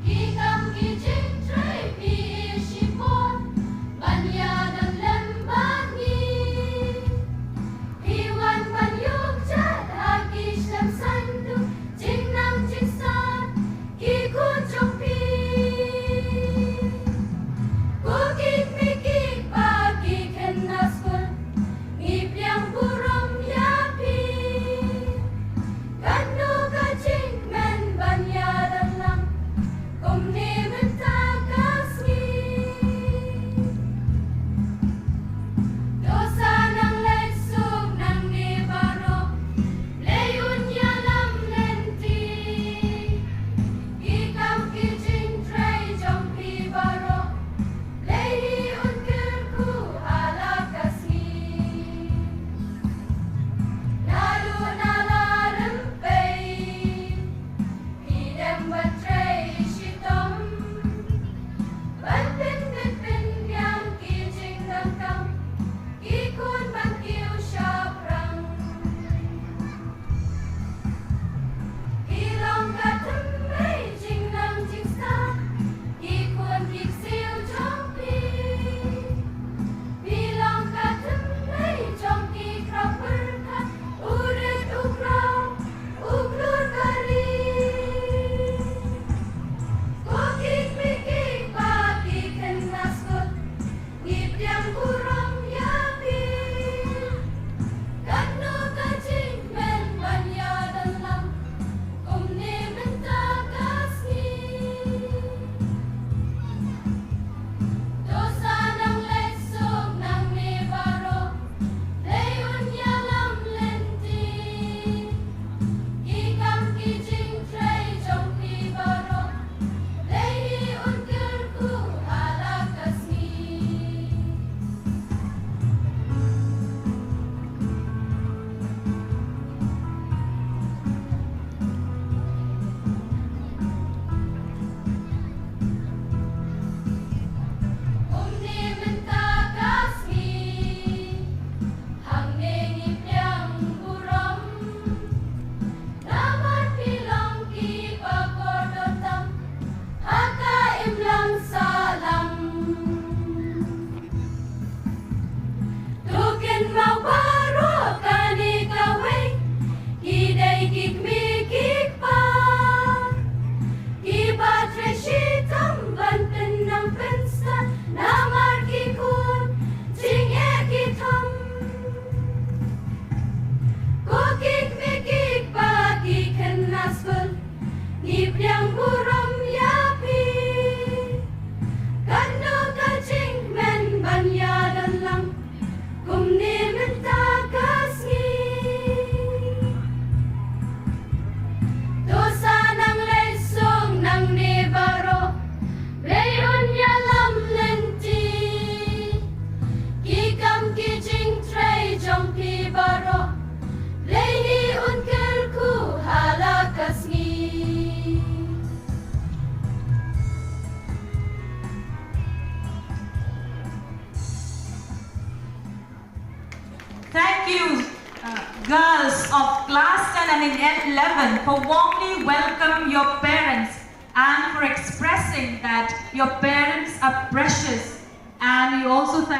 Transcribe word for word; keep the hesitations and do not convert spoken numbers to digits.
Ki kam ki jingtrei phi shipor ban ïadon lem bad ngi. Phi wan ban ïoh jad ha ki shlem saiñ tu jingnang jingstad ki khun jong phi. Ko ki kmie ki kpa ki khynnah skul, ngi pdiang burom ïa phi. Katno ka jingkmen ban ïadon lang kumne mynta ka sngi. To sa nang leit suk nangne baroh, Blei un ïalam lynti. Ki kam ki jingtrei jong phi baroh, Blei hi un kyrkhu ha la ka sngi. Naduh na la rympei, phi dem ban trei shitom ban pynbit pynbiang ki jingdonkam ki khun ban kiew shaphrang. Phi long ka thymmei jingnang jingstad ki khun ki ksiew jong phi. Phi long ka thymmei jong ki khraw pyrkhat, u rit u khraw, u khlur ka ri. Ko ki kmie ki kpa ki khynnah skul, ngi pdiang burom ïa phi. Katno ka jingkmen ban ïadon lang kumne mynta ka sngi. To sa nang leit suk nangne baroh, Blei un ïalam lynti. Ki kam ki jingtrei jong phi baroh, Blei hi un kyrkhu ha la ka sngi. Kumne mynta ka sngi, hangne ngi pdiang burom. Namar phi long kiba kordor tam ha ka imlang sahlang. To kynmaw baroh kane kawei, ki dei ki kmie ki kpa kiba trei shitom ban pynnang pynstad namar ki khun jingeh ki thom. Ko ki kmie ki kpa ki khynnah skul, ngi pdiang burom ïa phi. Katno ka jingkmen ban ïadon lang kumne mynta ka sngi. To sa nang leit suk nangne baroh, Blei un ïalam lynti. Ki kam ki jingtrei jong phi baroh, Blei hi un kyrkhu ha la ka sngi. Thank you, uh, girls of class ten and in eleven, for warmly welcome your parents and for expressing that your parents are precious. And we also thank